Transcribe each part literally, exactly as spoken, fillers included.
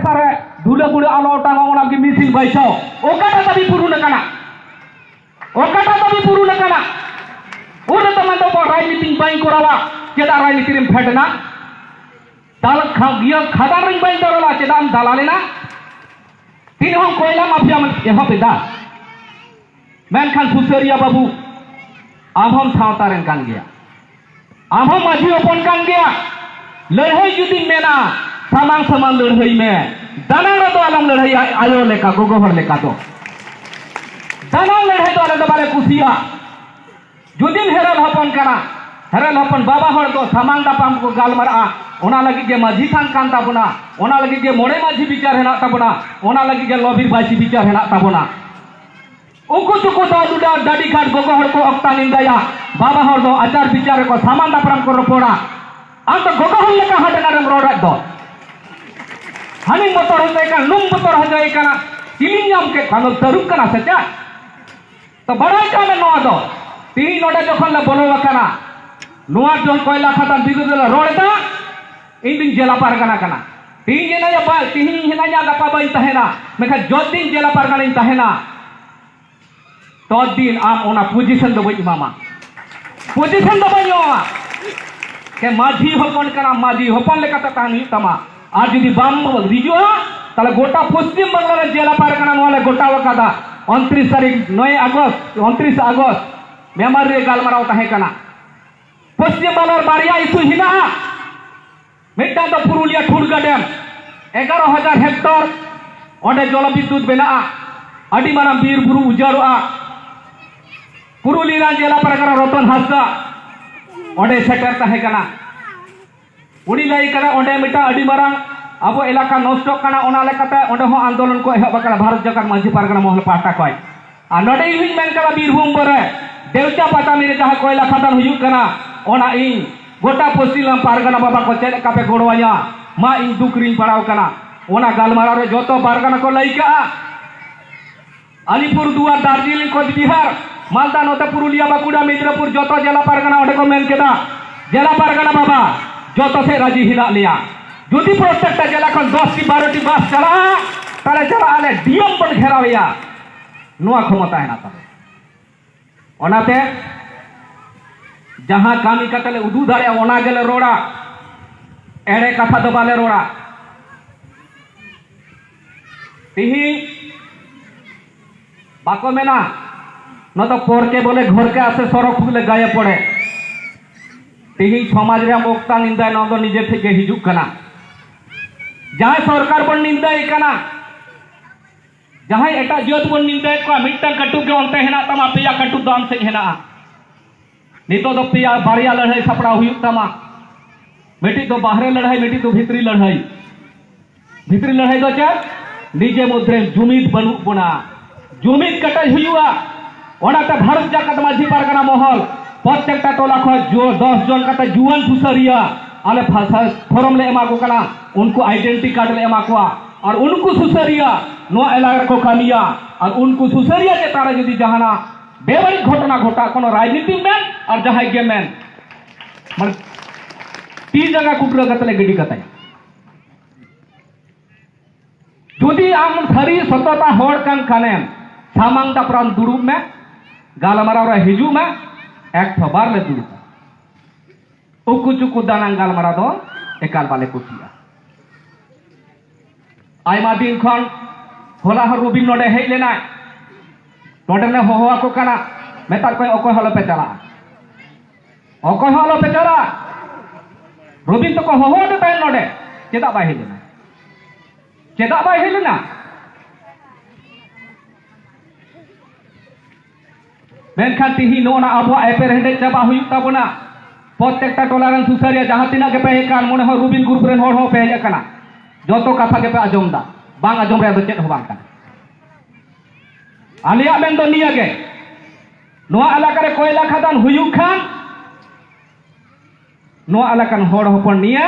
ᱥᱟᱨᱮ ᱫᱷᱩᱞᱟᱹ ᱠᱩᱲᱟᱹ ᱟᱞᱚ ᱚᱴᱟᱝᱚᱜ, ᱚᱱᱟ ᱜᱮ ᱢᱤᱥᱤᱞ ᱵᱟᱹᱭᱥᱟᱹᱣ᱾ ᱚᱠᱟᱴᱟᱜ ᱫᱟᱹᱵᱤ ᱯᱩᱨᱩᱱ ᱟᱠᱟᱱᱟ? ᱚᱠᱟᱴᱟᱜ ᱫᱟᱹᱵᱤ ᱯᱩᱨᱩᱱ ᱟᱠᱟᱱᱟ? ᱩᱱ ᱨᱮᱫᱚ ᱢᱮᱱᱫᱚ ᱨᱟᱡᱽᱱᱤᱛᱤ ᱵᱟᱹᱧ ᱠᱚᱨᱟᱣᱟ᱾ ᱪᱮᱫᱟᱜ ᱨᱟᱡᱽᱱᱤᱛᱤ ᱨᱮᱢ ᱯᱷᱮᱰ ᱮᱱᱟ? ᱫᱟᱞ ᱠᱷᱟ-, ᱤᱭᱟᱹ ᱠᱷᱟᱫᱟᱱ ᱨᱮᱧ ᱵᱟᱹᱧ ᱫᱟᱞᱟᱞᱟ, ᱪᱮᱫᱟᱜ ᱮᱢ ᱫᱟᱞᱟᱞ ᱮᱱᱟ? ᱛᱤᱱ ᱦᱚᱸ ᱠᱚᱭᱞᱟ ᱢᱟᱯᱷᱤᱭᱟ ᱮᱦᱚᱵ ᱮᱫᱟ᱾ ᱢᱮᱱᱠᱷᱟᱱ ᱥᱩᱥᱟᱹᱨᱤᱭᱟᱹ ᱵᱟᱹᱵᱩ, ᱟᱢ ᱦᱚᱸᱢ ᱥᱟᱶᱛᱟ ᱨᱮᱱ ᱠᱟᱱ ᱜᱮᱭᱟ, ᱟᱢ ᱦᱚᱸ ᱢᱟᱹᱡᱷᱤ ᱦᱚᱯᱚᱱ ᱠᱟᱱ ᱜᱮᱭᱟ᱾ ᱞᱟᱹᱲᱦᱟᱹᱭ ᱡᱩᱫᱤᱢ ᱢᱮᱱᱟ, ᱥᱟᱢᱟᱝ ᱥᱟᱢᱟᱝ ᱞᱟᱹᱲᱦᱟᱹᱭ ᱢᱮ, ᱫᱟᱱᱟᱝ ᱨᱮᱫᱚ ᱟᱞᱚᱢ ᱞᱟᱹᱲᱦᱟᱹᱭᱟ ᱟᱭᱳ ᱞᱮᱠᱟ, ᱜᱚᱜᱚ ᱦᱚᱲ ᱞᱮᱠᱟ ᱫᱚ᱾ ᱫᱟᱱᱟᱝ ᱞᱟᱹᱲᱦᱟᱹᱭ ᱫᱚ ᱟᱞᱮ ᱫᱚ ᱵᱟᱞᱮ ᱠᱩᱥᱤᱭᱟᱜᱼᱟ᱾ ᱡᱩᱫᱤᱢ ᱦᱮᱨᱮᱞ ᱦᱚᱯᱚᱱ ᱠᱟᱱᱟ, ᱦᱮᱨᱮᱞ ᱦᱚᱯᱚᱱ ᱵᱟᱵᱟ ᱦᱚᱲ ᱫᱚ ᱥᱟᱢᱟᱝ ᱫᱟᱯᱟᱢ ᱠᱚ ᱜᱟᱞᱢᱟᱨᱟᱜᱼᱟ᱾ ᱚᱱᱟ ᱞᱟᱹᱜᱤᱫ ᱜᱮ ᱢᱟᱹᱡᱷᱤ ᱛᱷᱟᱱ ᱠᱟᱱ ᱛᱟᱵᱚᱱᱟ, ᱚᱱᱟ ᱞᱟᱹᱜᱤᱫ ᱜᱮ ᱢᱚᱬᱮ ᱢᱟᱹᱡᱷᱤ ᱵᱤᱪᱟᱹᱨ ᱦᱮᱱᱟᱜ ᱛᱟᱵᱚᱱᱟ, ᱚᱱᱟ ᱞᱟᱹᱜᱤᱫ ᱜᱮ ᱞᱚᱵᱤᱨ ᱵᱟᱹᱭᱥᱤ ᱵᱤᱪᱟᱹᱨ ᱦᱮᱱᱟᱜ ᱛᱟᱵᱚᱱᱟ᱾ ᱩᱱᱠᱩ ᱪᱩᱠᱩ ᱫᱚ ᱰᱩᱰᱟ ᱰᱟᱹᱰᱤ ᱜᱷᱟᱴ ᱜᱚᱜᱚ ᱦᱚᱲ ᱠᱚ ᱚᱠᱛᱟ ᱱᱤᱸᱫᱟᱹᱭᱟ, ᱵᱟᱵᱟ ᱦᱚᱲ ᱫᱚ ᱟᱪᱟᱨ ᱵᱤᱪᱟᱹᱨ ᱨᱮᱠᱚ ᱥᱟᱢᱟᱝ ᱫᱟᱯᱨᱟᱢ ᱠᱚ ᱨᱚᱯᱚᱲᱟ᱾ ᱟᱢ ᱫᱚ ᱜᱚᱜᱚ ᱦᱚᱲ ᱞᱮᱠᱟ ᱦᱟᱸᱰᱮ ᱱᱟᱰᱮᱢ ᱨᱚᱲᱮᱫ ᱫᱚ᱾ ᱦᱟᱹᱱᱤᱢ ᱵᱚᱛᱚᱨ ᱦᱚᱪᱚᱭᱮ ᱠᱟᱱᱟ, ᱱᱩᱢ ᱵᱚᱛᱚᱨ ᱦᱚᱪᱚᱭᱮ ᱠᱟᱱᱟ, ᱪᱤᱞᱤᱧ ᱧᱟᱢ ᱠᱮᱫ ᱠᱚᱣᱟ, ᱟᱢ ᱫᱚ ᱛᱟᱹᱨᱩᱵ ᱠᱟᱱᱟ ᱥᱮ ᱪᱮᱫ? ᱛᱚ ᱵᱟᱲᱟᱭ ᱠᱟᱜ ᱢᱮ ᱱᱚᱣᱟ ᱫᱚ, ᱛᱤᱦᱤᱧ ᱱᱚᱰᱮ ᱡᱚᱠᱷᱚᱱ ᱞᱮ ᱵᱚᱞᱚ ᱟᱠᱟᱱᱟ, ᱱᱚᱣᱟ ᱡᱚᱱ ᱠᱚᱭᱞᱟ ᱠᱷᱟᱫᱟᱱ ᱵᱤᱨᱩᱫᱷ ᱨᱮ ᱨᱚᱲ ᱮᱫᱟ, ᱤᱧ ᱫᱩᱧ ᱡᱮᱞᱟ ᱯᱟᱨᱜᱟᱱᱟ ᱠᱟᱱᱟ᱾ ᱛᱤᱦᱤᱧ ᱦᱮᱱᱟᱹᱧᱟ ᱵᱟ-, ᱛᱤᱦᱤᱧ ᱦᱮᱱᱟᱹᱧᱟ, ᱜᱟᱯᱟ ᱵᱟᱹᱧ ᱛᱟᱦᱮᱱᱟ, ᱢᱮᱱᱠᱷᱟᱱ ᱡᱚᱛ ᱫᱤᱱ ᱡᱮᱞᱟ ᱯᱟᱨᱜᱟᱱᱟᱧ ᱛᱟᱦᱮᱱᱟ, ᱛᱚᱛ ᱫᱤᱱ ᱟᱢ ᱚᱱᱟ ᱯᱚᱡᱤᱥᱚᱱ ᱫᱚ ᱵᱟᱹᱧ ᱮᱢᱟᱢᱟ, ᱯᱚᱡᱤᱥᱚᱱ ᱫᱚ ᱵᱟᱹᱧ ᱮᱢᱟᱢᱟ᱾ ᱠᱮ ᱢᱟᱹᱡᱷᱤ ᱦᱚᱯᱚᱱ ᱠᱟᱱᱟ, ᱢᱟᱹᱡᱷᱤ ᱦᱚᱯᱚᱱ ᱞᱮᱠᱟᱛᱮ ᱛᱟᱦᱮᱱ ᱦᱩᱭᱩᱜ ᱛᱟᱢᱟ᱾ ᱟᱨ ᱡᱩᱫᱤ ᱵᱟᱢ ᱦᱤᱡᱩᱜᱼᱟ, ᱛᱟᱦᱞᱮ ᱜᱚᱴᱟ ᱯᱚᱥᱪᱤᱢ ᱵᱟᱝᱞᱟ ᱨᱮ ᱡᱮᱞᱟ ᱯᱟᱨᱜᱟᱱᱟ ᱱᱚᱣᱟ ᱞᱮ ᱜᱚᱴᱟᱣ ᱟᱠᱟᱫᱟ᱾ ᱩᱱᱛᱨᱤᱥ ᱛᱟᱹᱨᱤᱠᱷ, ᱱᱚᱭ ᱟᱜᱚᱥᱴ, ᱩᱱᱛᱨᱤᱥ ᱟᱜᱚᱥᱴ ᱢᱮᱢᱟᱨᱤ ᱨᱮ ᱜᱟᱞᱢᱟᱨᱟᱣ ᱛᱟᱦᱮᱸ ᱠᱟᱱᱟ᱾ ᱯᱚᱥᱪᱤᱢ ᱵᱟᱝᱞᱟ ᱨᱮ ᱵᱟᱨᱭᱟ ᱤᱥᱩ ᱦᱮᱱᱟᱜᱼᱟ᱾ ᱢᱤᱫᱴᱟᱝ ᱫᱚ ᱯᱩᱨᱩᱞᱤᱭᱟᱹ ᱴᱷᱩᱲᱜᱟ ᱰᱮᱢ, ᱮᱜᱟᱨᱚ ᱦᱟᱡᱟᱨ ᱦᱮᱠᱴᱚᱨ ᱚᱸᱰᱮ ᱡᱚᱞᱚ ᱵᱤᱫᱽᱫᱩᱛ ᱵᱮᱱᱟᱜᱼᱟ᱾ ᱟᱹᱰᱤ ᱢᱟᱨᱟᱝ ᱵᱤᱨ ᱵᱩᱨᱩ ᱩᱡᱟᱹᱲᱚᱜᱼᱟ᱾ ᱯᱩᱨᱩᱞᱤᱭᱟᱹ ᱡᱮᱞᱟ ᱯᱟᱨᱜᱟᱱᱟ ᱨᱚᱛᱚᱱ ᱦᱟᱸᱥᱫᱟ ᱚᱸᱰᱮ ᱥᱮᱴᱮᱨ ᱛᱟᱦᱮᱸ ᱠᱟᱱᱟ᱾ ᱩᱱᱤ ᱞᱟᱹᱭ ᱠᱟᱱᱟ, ᱚᱸᱰᱮ ᱢᱤᱫᱴᱟᱝ ᱟᱹᱰᱤ ᱢᱟᱨᱟᱝ ᱟᱵᱚ ᱮᱞᱟᱠᱟ ᱱᱚᱥᱴᱚᱜ ᱠᱟᱱᱟ, ᱚᱱᱟ ᱞᱮᱠᱟᱛᱮ ᱚᱸᱰᱮ ᱦᱚᱸ ᱟᱱᱫᱳᱞᱚᱱ ᱠᱚ ᱮᱦᱚᱵ ᱟᱠᱟᱱᱟ ᱵᱷᱟᱨᱚᱛ ᱡᱟᱠᱟᱛ ᱢᱟᱹᱡᱷᱤ ᱯᱟᱨᱜᱟᱱᱟ ᱢᱚᱦᱚᱞ ᱯᱟᱦᱴᱟ ᱠᱷᱚᱱ᱾ ᱟᱨ ᱱᱚᱰᱮ ᱤᱧ ᱦᱚᱸᱧ ᱢᱮᱱ ᱠᱟᱫᱟ, ᱵᱤᱨᱵᱷᱩᱢ ᱨᱮ ᱰᱮᱣᱪᱟ ᱯᱟᱴᱟᱢᱤ ᱨᱮ ᱡᱟᱦᱟᱸ ᱠᱚᱭᱞᱟ ᱠᱷᱟᱫᱟᱱ ᱦᱩᱭᱩᱜ ᱠᱟᱱᱟ, ᱚᱱᱟ ᱤᱧ ᱜᱚᱴᱟ ᱯᱚᱥᱪᱤᱢ ᱯᱟᱨᱜᱟᱱᱟ ᱵᱟᱵᱟ ᱠᱚ ᱪᱮᱫ ᱞᱮᱠᱟ ᱯᱮ ᱜᱚᱲᱚᱣᱟᱹᱧᱟ, ᱢᱟ ᱤᱧ ᱫᱩᱠ ᱨᱤᱧ ᱯᱟᱲᱟᱣ ᱠᱟᱱᱟ᱾ ᱚᱱᱟ ᱜᱟᱞᱢᱟᱨᱟᱣ ᱨᱮ ᱡᱚᱛᱚ ᱯᱟᱨᱜᱟᱱᱟ ᱠᱚ ᱞᱟᱹᱭ ᱠᱟᱜᱼᱟ᱾ ᱟᱞᱤᱯᱩᱨ ᱫᱩᱣᱟᱨ, ᱫᱟᱨᱡᱤᱞᱤᱝ, ᱠᱳᱪᱵᱤᱦᱟᱨ, ᱢᱟᱞᱫᱟ, ᱱᱚᱛᱮ ᱯᱩᱨᱩᱞᱤᱭᱟ, ᱵᱟᱸᱠᱩᱲᱟ, ᱢᱮᱫᱽᱱᱤᱯᱩᱨ, ᱡᱚᱛᱚ ᱡᱮᱞᱟ ᱯᱟᱨᱜᱟᱱᱟ ᱚᱸᱰᱮ ᱠᱚ ᱢᱮᱱ ᱠᱮᱫᱟ, ᱡᱮᱞᱟ ᱯᱟᱨᱜᱟᱱᱟ ᱵᱟᱵᱟ, ᱡᱚᱛᱚ ᱥᱮᱫ ᱨᱟᱹᱡᱤ ᱦᱮᱱᱟᱜ ᱞᱮᱭᱟ᱾ ᱡᱩᱫᱤ ᱯᱨᱚᱛᱮᱠᱴᱟ ᱡᱮᱞᱟ ᱠᱷᱚᱱ ᱫᱚᱥ ᱴᱤ ᱵᱟᱨᱚ ᱴᱤ ᱵᱟᱥ ᱪᱟᱞᱟᱜᱼᱟ, ᱛᱟᱦᱞᱮ ᱪᱟᱞᱟᱜ ᱟᱞᱮ, ᱰᱤ ᱮᱢ ᱵᱚᱱ ᱜᱷᱮᱨᱟᱣᱮᱭᱟ᱾ ᱱᱚᱣᱟ ᱠᱷᱚᱢᱚᱛᱟ ᱦᱮᱱᱟᱜ ᱛᱟᱞᱮᱭᱟ᱾ ᱚᱱᱟᱛᱮ ᱡᱟᱦᱟᱸ ᱠᱟᱹᱢᱤ ᱠᱟᱛᱮ ᱞᱮ ᱩᱫᱩᱜ ᱫᱟᱲᱮᱭᱟᱜᱼᱟ, ᱚᱱᱟ ᱜᱮᱞᱮ ᱨᱚᱲᱟ᱾ ᱮᱲᱮ ᱠᱟᱛᱷᱟ ᱫᱚ ᱵᱟᱞᱮ ᱨᱚᱲᱟ᱾ ᱛᱤᱦᱤᱧ ᱵᱟᱠᱚ ᱢᱮᱱᱟ, ᱱᱚᱣᱟ ᱫᱚ ᱯᱚᱨ ᱠᱮ ᱵᱚᱞᱮ ᱜᱷᱚᱨ ᱠᱮ ᱟᱥᱮ ᱥᱚᱨᱚᱠ ᱯᱷᱩᱠ ᱞᱮ ᱜᱟᱭᱮ ᱯᱚᱲᱮ᱾ ᱛᱤᱦᱤᱧ ᱥᱚᱢᱟᱡᱽ ᱨᱮᱭᱟᱜ ᱚᱠᱛᱟ ᱱᱤᱱᱫᱟᱭ, ᱱᱚᱣᱟ ᱫᱚ ᱱᱤᱡᱮ ᱴᱷᱮᱡ ᱜᱮ ᱦᱤᱡᱩᱜ ᱠᱟᱱᱟ᱾ ᱡᱟᱦᱟᱸᱭ ᱥᱚᱨᱠᱟᱨ ᱵᱚᱱ ᱱᱤᱱᱫᱟᱭᱮ ᱠᱟᱱᱟ, ᱡᱟᱦᱟᱸᱭ ᱮᱴᱟᱜ ᱡᱟᱹᱛ ᱵᱚᱱ ᱱᱤᱱᱫᱟᱭᱮᱫ ᱠᱚᱣᱟ, ᱢᱤᱫᱴᱟᱝ ᱠᱟᱹᱴᱩᱵ ᱜᱮ ᱚᱱᱛᱮ ᱦᱮᱱᱟᱜ ᱛᱟᱢᱟ, ᱯᱮᱭᱟ ᱠᱟᱹᱴᱩᱵ ᱫᱚ ᱟᱢ ᱥᱮᱫ ᱦᱮᱱᱟᱜᱼᱟ᱾ ᱱᱤᱛᱚᱜ ᱫᱚ ᱯᱮᱭᱟ, ᱵᱟᱨᱭᱟ ᱞᱟᱹᱲᱦᱟᱹᱭ ᱥᱟᱯᱲᱟᱣ ᱦᱩᱭᱩᱜ ᱛᱟᱢᱟ᱾ ᱢᱤᱫᱴᱤᱡ ᱫᱚ ᱵᱟᱦᱨᱮ ᱞᱟᱹᱲᱦᱟᱹᱭ, ᱢᱤᱫᱴᱤᱡ ᱫᱚ ᱵᱷᱤᱛᱨᱤ ᱞᱟᱹᱲᱦᱟᱹᱭ᱾ ᱵᱷᱤᱛᱨᱤ ᱞᱟᱹᱲᱦᱟᱹᱭ ᱫᱚ ᱪᱮᱫ? ᱱᱤᱡᱮ ᱢᱚᱫᱽᱫᱷᱮ ᱡᱩᱢᱤᱫ ᱵᱟᱹᱱᱩᱜ ᱵᱚᱱᱟ, ᱡᱩᱢᱤᱫ ᱠᱮᱴᱮᱡ ᱦᱩᱭᱩᱜᱼᱟ᱾ ᱚᱱᱟᱛᱮ ᱵᱷᱟᱨᱚᱛ ᱡᱟᱠᱟᱛ ᱢᱟᱹᱡᱷᱤ ᱯᱟᱨᱜᱟᱱᱟ ᱢᱚᱦᱚᱞ ᱯᱨᱚᱛᱮᱠᱴᱟ ᱴᱚᱞᱟ ᱠᱷᱚᱱ ᱡᱚ-, ᱫᱚᱥ ᱡᱚᱱ ᱠᱟᱛᱮ ᱡᱩᱣᱟᱹᱱ ᱥᱩᱥᱟᱹᱨᱤᱭᱟᱹ ᱟᱞᱮ ᱯᱷᱟ-, ᱥᱟ-, ᱯᱷᱚᱨᱚᱢ ᱞᱮ ᱮᱢᱟ ᱠᱚ ᱠᱟᱱᱟ, ᱩᱱᱠᱩ ᱟᱭᱰᱮᱱᱴᱤᱴᱤ ᱠᱟᱨᱰ ᱞᱮ ᱮᱢᱟ ᱠᱚᱣᱟ᱾ ᱟᱨ ᱩᱱᱠᱩ ᱥᱩᱥᱟᱹᱨᱤᱭᱟᱹ ᱱᱚᱣᱟ ᱮᱞᱟᱠᱟ ᱨᱮᱠᱚ ᱠᱟᱹᱢᱤᱭᱟ, ᱟᱨ ᱩᱱᱠᱩ ᱥᱩᱥᱟᱹᱨᱤᱭᱟᱹ ᱪᱮᱛᱟᱱ ᱨᱮ ᱡᱩᱫᱤ ᱡᱟᱦᱟᱱᱟᱜ ᱵᱮᱵᱟᱹᱲᱤᱡ ᱜᱷᱚᱴᱚᱱᱟ ᱜᱷᱚᱴᱟᱜ, ᱠᱳᱱᱳ ᱨᱟᱡᱽᱱᱤᱛᱤ ᱢᱮᱱ ᱟᱨ ᱡᱟᱦᱟᱸᱭ ᱜᱮ ᱢᱮᱱ, ᱢᱟᱱᱮ ᱛᱤ ᱡᱟᱸᱜᱟ ᱠᱩᱴᱨᱟᱹ ᱠᱟᱛᱮ ᱞᱮ ᱜᱤᱰᱤ ᱠᱟᱛᱟᱭᱟ᱾ ᱡᱩᱫᱤ ᱟᱢ ᱥᱟᱹᱨᱤ ᱥᱚᱛᱚᱛᱟ ᱦᱚᱲ ᱠᱟᱱ ᱠᱷᱟᱱᱮᱢ, ᱥᱟᱢᱟᱝ ᱫᱟᱯᱨᱟᱢ ᱫᱩᱲᱩᱵ ᱢᱮ, ᱜᱟᱞᱢᱟᱨᱟᱣ ᱨᱮ ᱦᱤᱡᱩᱜ ᱢᱮ, ᱮᱠᱥᱚ ᱵᱟᱨ ᱞᱮ ᱫᱩᱲᱩᱵᱟ᱾ ᱩᱠᱩ ᱪᱩᱠᱩ ᱫᱟᱱᱟᱝ ᱜᱟᱞᱢᱟᱨᱟᱣ ᱫᱚ ᱮᱠᱟᱞ ᱵᱟᱞᱮ ᱠᱩᱥᱤᱭᱟᱜᱼᱟ᱾ ᱟᱭᱢᱟ ᱫᱤᱱ ᱠᱷᱚᱱ ᱦᱚᱞᱟ ᱦᱚᱸ ᱨᱚᱵᱤᱱ ᱱᱚᱰᱮ ᱦᱮᱡ ᱞᱮᱱᱟᱭ, ᱱᱚᱰᱮ ᱞᱮ ᱦᱚᱦᱚ ᱟᱠᱚ ᱠᱟᱱᱟ, ᱢᱮᱛᱟᱜ ᱠᱚᱣᱟᱧ ᱚᱠᱚᱭ ᱦᱚᱸ ᱟᱞᱚᱯᱮ ᱪᱟᱞᱟᱜᱼᱟ, ᱚᱠᱚᱭ ᱦᱚᱸ ᱟᱞᱚᱯᱮ ᱪᱟᱞᱟᱜᱼᱟ᱾ ᱨᱚᱵᱤᱱ ᱛᱟᱠᱚ ᱦᱚᱦᱚ ᱟᱫᱮ ᱛᱟᱦᱮᱸᱫ ᱱᱚᱰᱮ, ᱪᱮᱫᱟᱜ ᱵᱟᱭ ᱦᱮᱡ ᱞᱮᱱᱟ? ᱪᱮᱫᱟᱜ ᱵᱟᱭ ᱦᱮᱡ ᱞᱮᱱᱟ? ᱢᱮᱱᱠᱷᱟᱱ ᱛᱤᱦᱤᱧ ᱱᱚᱜᱼᱚ ᱱᱟ ᱟᱵᱚᱣᱟᱜ ᱮᱯᱮᱨ ᱦᱮᱸᱰᱮᱡ ᱪᱟᱵᱟ ᱦᱩᱭᱩᱜ ᱛᱟᱵᱚᱱᱟ᱾ ᱯᱨᱚᱛᱮᱠᱴᱟ ᱴᱚᱞᱟ ᱨᱮᱱ ᱥᱩᱥᱟᱹᱨᱤᱭᱟᱹ ᱡᱟᱦᱟᱸ ᱛᱤᱱᱟᱹᱜ ᱜᱮᱯᱮ ᱦᱮᱡ ᱠᱟᱱ, ᱢᱚᱱᱮ ᱦᱚᱸ ᱨᱩᱵᱤᱱ ᱜᱨᱩᱯ ᱨᱮᱱ ᱦᱚᱲ ᱦᱚᱸ ᱯᱮ ᱦᱮᱡ ᱟᱠᱟᱱᱟ, ᱡᱚᱛᱚ ᱠᱟᱛᱷᱟ ᱜᱮᱯᱮ ᱟᱸᱡᱚᱢ ᱫᱟ, ᱵᱟᱝ ᱟᱸᱡᱚᱢ ᱨᱮᱭᱟᱜ ᱫᱚ ᱪᱮᱫ ᱦᱚᱸ ᱵᱟᱝ ᱠᱟᱱᱟ᱾ ᱟᱞᱮᱭᱟᱜ ᱢᱮᱱ ᱫᱚ ᱱᱤᱭᱟᱹ ᱜᱮ, ᱱᱚᱣᱟ ᱮᱞᱟᱠᱟ ᱨᱮ ᱠᱚᱭᱞᱟ ᱠᱷᱟᱫᱟᱱ ᱦᱩᱭᱩᱜ ᱠᱷᱟᱱ, ᱱᱚᱣᱟ ᱮᱞᱟᱠᱟᱱ ᱦᱚᱲ ᱦᱚᱯᱚᱱ ᱱᱤᱭᱟᱹ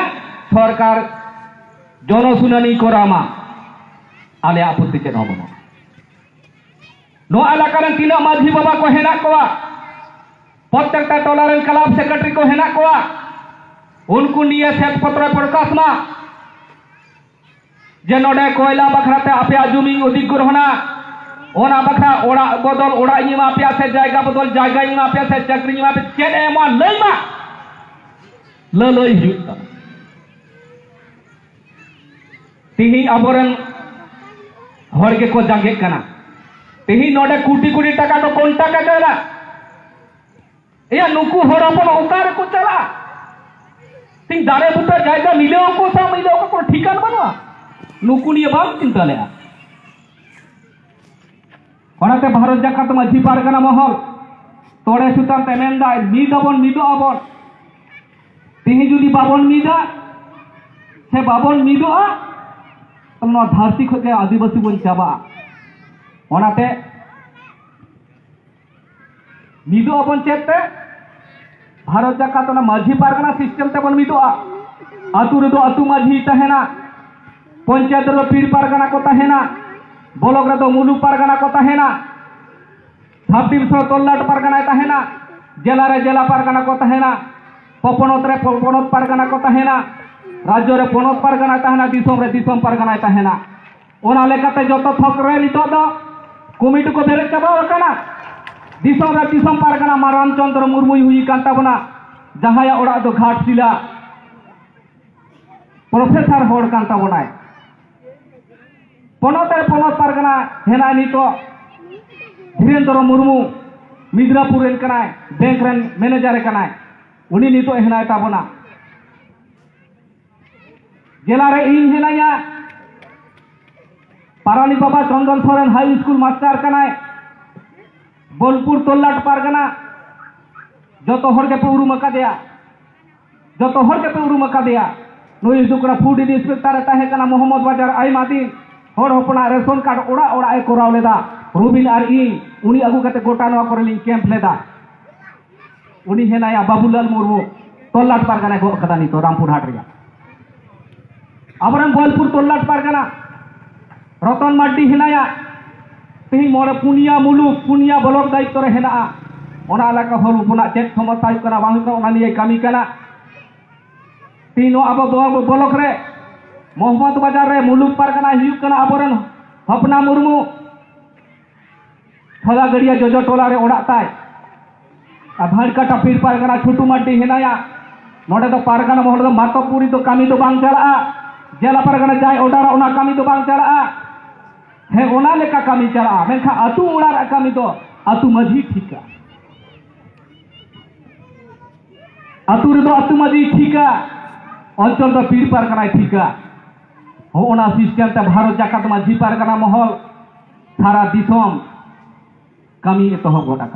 ᱥᱚᱨᱠᱟᱨ ᱡᱚᱱᱚᱥᱩᱱᱟᱱᱤ ᱠᱚᱨᱟᱣ ᱢᱟ, ᱟᱞᱮᱭᱟᱜ ᱟᱯᱚᱛᱛᱤ ᱪᱮᱫ ᱦᱚᱸ ᱵᱟᱹᱱᱩᱜᱼᱟ᱾ ᱱᱚᱣᱟ ᱮᱞᱟᱠᱟ ᱨᱮᱱ ᱛᱤᱱᱟᱹᱜ ᱢᱟᱹᱡᱷᱤ ᱵᱟᱵᱟ ᱠᱚ ᱦᱮᱱᱟᱜ ᱠᱚᱣᱟ, ᱯᱨᱚᱛᱮᱠᱴᱟ ᱴᱚᱞᱟ ᱨᱮᱱ ᱠᱞᱟᱵᱽ ᱥᱮᱠᱨᱮᱴᱟᱨᱤ ᱠᱚ ᱦᱮᱱᱟᱜ ᱠᱚᱣᱟ, ᱩᱱᱠᱩ ᱱᱤᱭᱟᱹ ᱥᱮᱛ ᱯᱚᱛᱨᱚᱭ ᱯᱨᱚᱠᱟᱥ ᱢᱟ᱾ ᱡᱮ ᱱᱚᱰᱮ ᱠᱚᱭᱞᱟ ᱵᱟᱠᱷᱨᱟ ᱛᱮ ᱟᱯᱮᱭᱟᱜ ᱡᱩᱢᱤᱧ ᱚᱫᱷᱤᱜᱨᱚᱦᱚᱱᱟ, ᱚᱱᱟ ᱵᱟᱠᱷᱨᱟ ᱚᱲᱟᱜ ᱵᱚᱫᱚᱞ ᱚᱲᱟᱜ ᱤᱧ ᱮᱢᱟ ᱯᱮᱭᱟ ᱥᱮ ᱡᱟᱭᱜᱟ ᱵᱚᱫᱚᱞ ᱡᱟᱭᱜᱟᱧ ᱮᱢᱟ ᱯᱮᱭᱟ ᱥᱮ ᱪᱟᱹᱠᱨᱤᱧ ᱮᱢᱟ ᱯᱮᱭᱟ, ᱪᱮᱫ ᱮ ᱮᱢᱟ ᱞᱟᱹᱭ ᱢᱟ, ᱞᱟᱹᱞᱟᱹᱭ ᱦᱩᱭᱩᱜ ᱛᱟᱢᱟ᱾ ᱛᱤᱦᱤᱧ ᱟᱵᱚᱨᱮᱱ ᱦᱚᱲ ᱜᱮᱠᱚ ᱡᱟᱸᱜᱮᱜ ᱠᱟᱱᱟ᱾ ᱛᱤᱦᱤᱧ ᱱᱚᱰᱮ ᱠᱳᱴᱤ ᱠᱳᱴᱤ ᱴᱟᱠᱟ ᱠᱚ ᱠᱚᱱᱴᱟᱠ ᱟᱠᱟᱫᱟ᱾ ᱮᱭᱟ, ᱱᱩᱠᱩ ᱦᱚᱲ ᱦᱚᱯᱚᱱ ᱚᱠᱟ ᱨᱮᱠᱚ ᱪᱟᱞᱟᱜᱼᱟ? ᱛᱤᱦᱤᱧ ᱫᱟᱨᱮ ᱵᱩᱴᱟᱹ ᱡᱟᱭᱜᱟ ᱢᱤᱞᱟᱹᱣ ᱠᱚ ᱥᱟᱶ ᱢᱤᱞᱟᱹᱣ ᱠᱚ ᱠᱳᱱᱳ ᱴᱷᱤᱠᱟᱹᱱ ᱵᱟᱹᱱᱩᱜᱼᱟ᱾ ᱱᱩᱠᱩ ᱱᱤᱭᱮ ᱵᱟᱢ ᱪᱤᱱᱛᱟᱹ ᱞᱮᱜᱼᱟ᱾ ᱚᱱᱟᱛᱮ ᱵᱷᱟᱨᱚᱛ ᱡᱟᱠᱟᱛ ᱢᱟᱹᱡᱷᱤ ᱯᱟᱨᱜᱟᱱᱟ ᱢᱚᱦᱚᱞ ᱛᱚᱲᱮ ᱥᱩᱛᱟᱢ ᱛᱮ ᱢᱮᱱᱫᱟᱭ, ᱢᱤᱫ ᱟᱵᱚᱱ, ᱢᱤᱫᱚᱜ ᱟᱵᱚᱱ᱾ ᱛᱤᱦᱤᱧ ᱡᱩᱫᱤ ᱵᱟᱵᱚᱱ ᱢᱤᱫᱟ ᱥᱮ ᱵᱟᱵᱚᱱ ᱢᱤᱫᱚᱜᱼᱟ, ᱛᱚᱵᱮ ᱱᱚᱣᱟ ᱫᱷᱟᱹᱨᱛᱤ ᱠᱷᱚᱱ ᱜᱮ ᱟᱹᱫᱤᱵᱟᱹᱥᱤ ᱵᱚᱱ ᱪᱟᱵᱟᱜᱼᱟ᱾ ᱚᱱᱟᱛᱮ ᱢᱤᱫᱚᱜ ᱟᱵᱚᱱ ᱪᱮᱫ ᱛᱮ? ᱵᱷᱟᱨᱚᱛ ᱡᱟᱠᱟᱛ ᱚᱱᱟ ᱢᱟᱹᱡᱷᱤ ᱯᱟᱨᱜᱟᱱᱟ ᱥᱤᱥᱴᱮᱢ ᱛᱮᱵᱚᱱ ᱢᱤᱫᱚᱜᱼᱟ᱾ ᱟᱹᱛᱩ ᱨᱮᱫᱚ ᱟᱹᱛᱩ ᱢᱟᱹᱡᱷᱤ ᱛᱟᱦᱮᱱᱟ, ᱯᱚᱧᱪᱟᱭᱮᱛ ᱨᱮᱫᱚ ᱯᱤᱲ ᱯᱟᱨᱜᱟᱱᱟ ᱠᱚ ᱛᱟᱦᱮᱱᱟ, ᱵᱞᱚᱠ ᱨᱮᱫᱚ ᱢᱩᱞᱩᱠ ᱯᱟᱨᱜᱟᱱᱟ ᱠᱚ ᱛᱟᱦᱮᱱᱟ, ᱥᱟᱵ ᱰᱤᱵᱷᱤᱥᱚᱱ ᱛᱚᱞᱞᱟᱴ ᱯᱟᱨᱜᱟᱱᱟᱭ ᱛᱟᱦᱮᱱᱟ, ᱡᱮᱞᱟ ᱨᱮ ᱡᱮᱞᱟ ᱯᱟᱨᱜᱟᱱᱟ ᱠᱚ ᱛᱟᱦᱮᱱᱟ, ᱯᱚᱯᱚᱱᱚᱛ ᱨᱮ ᱯᱚᱯᱚᱱᱚᱛ ᱯᱟᱨᱜᱟᱱᱟ ᱠᱚ ᱛᱟᱦᱮᱱᱟ, ᱨᱟᱡᱽᱡᱚ ᱨᱮ ᱯᱚᱱᱚᱛ ᱯᱟᱨᱜᱟᱱᱟᱭ ᱛᱟᱦᱮᱱᱟ, ᱫᱤᱥᱚᱢ ᱨᱮ ᱫᱤᱥᱚᱢ ᱯᱟᱨᱜᱟᱱᱟᱭ ᱛᱟᱦᱮᱱᱟ᱾ ᱚᱱᱟ ᱞᱮᱠᱟᱛᱮ ᱡᱚᱛᱚ ᱛᱷᱚᱠ ᱨᱮ ᱱᱤᱛᱚᱜ ᱫᱚ ᱠᱚᱢᱤᱴᱤ ᱠᱚ ᱵᱮᱨᱮᱫ ᱪᱟᱵᱟ ᱟᱠᱟᱱᱟ᱾ ᱫᱤᱥᱚᱢ ᱨᱮ ᱫᱤᱥᱚᱢ ᱯᱟᱨᱜᱟᱱᱟ ᱢᱟᱨᱟᱱ ᱪᱚᱸᱫᱽᱨᱚ ᱢᱩᱨᱢᱩᱭ ᱦᱩᱭ ᱟᱠᱟᱱ ᱛᱟᱵᱚᱱᱟ, ᱡᱟᱦᱟᱸᱭᱟᱜ ᱚᱲᱟᱜ ᱫᱚ ᱜᱷᱟᱴᱥᱤᱞᱟ, ᱯᱨᱚᱯᱷᱮᱥᱚᱨ ᱦᱚᱲ ᱠᱟᱱ ᱛᱟᱵᱚᱱᱟᱭ᱾ ᱯᱚᱱᱚᱛ ᱨᱮ ᱯᱚᱱᱚᱛ ᱯᱟᱨᱜᱟᱱᱟ ᱦᱮᱱᱟᱭ ᱱᱤᱛᱚᱜ ᱫᱷᱤᱨᱮᱱᱫᱨᱚ ᱢᱩᱨᱢᱩ, ᱢᱤᱫᱽᱱᱟᱯᱩᱨ ᱨᱮᱱ ᱠᱟᱱᱟᱭ, ᱵᱮᱝᱠ ᱨᱮᱱ ᱢᱮᱱᱮᱡᱟᱨ ᱮ ᱠᱟᱱᱟᱭ, ᱩᱱᱤ ᱱᱤᱛᱚᱜ ᱦᱮᱱᱟᱭ ᱛᱟᱵᱚᱱᱟ᱾ ᱡᱮᱞᱟ ᱨᱮ ᱤᱧ ᱦᱮᱱᱟᱧᱟ, ᱯᱟᱨᱟᱱᱤᱠ ᱵᱟᱵᱟ ᱪᱚᱱᱫᱚᱱ ᱥᱚᱨᱮᱱ ᱦᱟᱭ ᱥᱠᱩᱞ ᱢᱟᱥᱴᱟᱨ ᱠᱟᱱᱟᱭ, ᱵᱳᱞᱯᱩᱨ ᱛᱚᱞᱞᱟᱴ ᱯᱟᱨᱜᱟᱱᱟ, ᱡᱚᱛᱚ ᱦᱚᱲ ᱜᱮᱯᱮ ᱩᱨᱩᱢ ᱟᱠᱟᱫᱮᱭᱟ, ᱡᱚᱛᱚ ᱦᱚᱲ ᱜᱮᱯᱮ ᱩᱨᱩᱢ ᱟᱠᱟᱫᱮᱭᱟ᱾ ᱱᱩᱭ ᱦᱩᱭᱩᱜ ᱠᱟᱱᱟ ᱯᱷᱩᱰ ᱤᱱᱥᱯᱮᱠᱴᱚᱨ ᱮ ᱛᱟᱦᱮᱸ ᱠᱟᱱᱟ ᱢᱚᱦᱚᱢᱢᱚᱫᱽ ᱵᱟᱡᱟᱨ ᱟᱭᱢᱟ ᱫᱤᱱ, ᱦᱚᱲ ᱦᱚᱯᱚᱱᱟᱜ ᱨᱮᱥᱚᱱ ᱠᱟᱨᱰ ᱚᱲᱟᱜ ᱚᱲᱟᱜ ᱮ ᱠᱚᱨᱟᱣ ᱞᱮᱫᱟ᱾ ᱨᱩᱵᱤᱱ ᱟᱨ ᱤᱧ ᱩᱱᱤ ᱟᱹᱜᱩ ᱠᱟᱛᱮ ᱜᱚᱴᱟ ᱱᱚᱣᱟ ᱠᱚᱨᱮ ᱞᱤᱧ ᱠᱮᱢᱯ ᱞᱮᱫᱟ᱾ ᱩᱱᱤ ᱦᱮᱱᱟᱭᱟ ᱵᱟᱵᱩᱞᱟᱞ ᱢᱩᱨᱢᱩ, ᱛᱚᱞᱞᱟᱴ ᱯᱟᱨᱜᱟᱱᱟᱭ ᱜᱚᱜ ᱠᱟᱫᱟ ᱱᱤᱛᱚᱜ ᱨᱟᱢᱯᱩᱨ ᱦᱟᱴ ᱨᱮᱭᱟᱜ᱾ ᱟᱵᱚᱨᱮᱱ ᱵᱳᱞᱯᱩᱨ ᱛᱚᱞᱞᱟᱴ ᱯᱟᱨᱜᱟᱱᱟ ᱨᱚᱛᱚᱱ ᱢᱟᱨᱰᱤ ᱦᱮᱱᱟᱭᱟ, ᱛᱮᱦᱮᱧ ᱢᱚᱬᱮ ᱯᱩᱱᱭᱟ ᱢᱩᱞᱩᱠ, ᱯᱩᱱᱭᱟ ᱵᱞᱚᱠ ᱫᱟᱭᱤᱛᱛᱚ ᱨᱮ ᱦᱮᱱᱟᱜᱼᱟ᱾ ᱚᱱᱟ ᱮᱞᱟᱠᱟ ᱦᱚᱲ ᱦᱚᱯᱚᱱᱟᱜ ᱪᱮᱫ ᱥᱚᱢᱚᱥᱥᱟ ᱦᱩᱭᱩᱜ ᱠᱟᱱᱟ ᱵᱟᱝ ᱦᱩᱭᱩᱜ ᱠᱟᱱᱟ, ᱚᱱᱟ ᱱᱤᱭᱮ ᱠᱟᱹᱢᱤ ᱠᱟᱱᱟ᱾ ᱛᱮᱦᱮᱧ ᱱᱚᱣᱟ ᱟᱵᱚ ᱵᱞᱚᱠ ᱨᱮ ᱢᱚᱦᱚᱢᱚᱫᱽ ᱵᱟᱡᱟᱨ ᱨᱮ ᱢᱩᱞᱩᱠ ᱯᱟᱨᱜᱟᱱᱟᱭ ᱦᱩᱭᱩᱜ ᱠᱟᱱᱟ ᱟᱵᱚᱨᱮᱱ ᱦᱚᱯᱱᱟ ᱢᱩᱨᱢᱩ᱾ ᱛᱷᱚᱞᱟᱜᱟᱹᱲᱤᱭᱟᱹ ᱡᱚᱡᱚ ᱴᱚᱞᱟ ᱨᱮ ᱚᱲᱟᱜ ᱛᱟᱭ᱾ ᱟᱨ ᱵᱷᱟᱲᱠᱟᱴᱟ ᱯᱤᱲ ᱯᱟᱨᱜᱟᱱᱟ ᱪᱷᱩᱴᱩ ᱢᱟᱨᱰᱤ ᱦᱮᱱᱟᱭᱟ᱾ ᱱᱚᱰᱮ ᱫᱚ ᱯᱟᱨᱜᱟᱱᱟ ᱢᱚᱦᱚᱞ ᱫᱚ ᱢᱟᱛᱚᱵ ᱯᱩᱨᱤ ᱫᱚ ᱠᱟᱹᱢᱤ ᱫᱚ ᱵᱟᱝ ᱪᱟᱞᱟᱜᱼᱟ᱾ ᱡᱮᱞᱟ ᱯᱟᱨᱜᱟᱱᱟ ᱡᱟᱭ ᱚᱰᱟᱨᱟ ᱚᱱᱟ ᱠᱟᱹᱢᱤ ᱫᱚ ᱵᱟᱝ ᱪᱟᱞᱟᱜᱼᱟ᱾ ᱦᱮᱸ, ᱚᱱᱟ ᱞᱮᱠᱟ ᱠᱟᱹᱢᱤ ᱪᱟᱞᱟᱜᱼᱟ, ᱢᱮᱱᱠᱷᱟᱱ ᱟᱹᱛᱩ ᱚᱲᱟᱜ ᱨᱮᱭᱟᱜ ᱠᱟᱹᱢᱤ ᱫᱚ ᱟᱹᱛᱩ ᱢᱟᱹᱡᱷᱤ ᱴᱷᱤᱠᱟ᱾ ᱟᱹᱛᱩ ᱨᱮᱫᱚ ᱟᱹᱛᱩ ᱢᱟᱹᱡᱷᱤ ᱴᱷᱤᱠᱟ, ᱚᱧᱪᱚᱞ ᱫᱚ ᱯᱤᱲ ᱯᱟᱨᱜᱟᱱᱟᱭ ᱴᱷᱤᱠᱟ᱾ ᱦᱚᱸᱜᱼᱚᱱᱟ system ᱛᱮ ᱵᱷᱟᱨᱚᱛ ᱡᱟᱠᱟᱛ ᱢᱟᱹᱡᱷᱤ ᱯᱟᱨᱜᱟᱱᱟ ᱢᱚᱦᱚᱞ ᱥᱟᱨᱟ ᱫᱤᱥᱚᱢ ᱠᱟᱹᱢᱤ ᱮᱛᱚᱦᱚᱵ ᱜᱚᱫ ᱟᱠᱟᱱᱟ᱾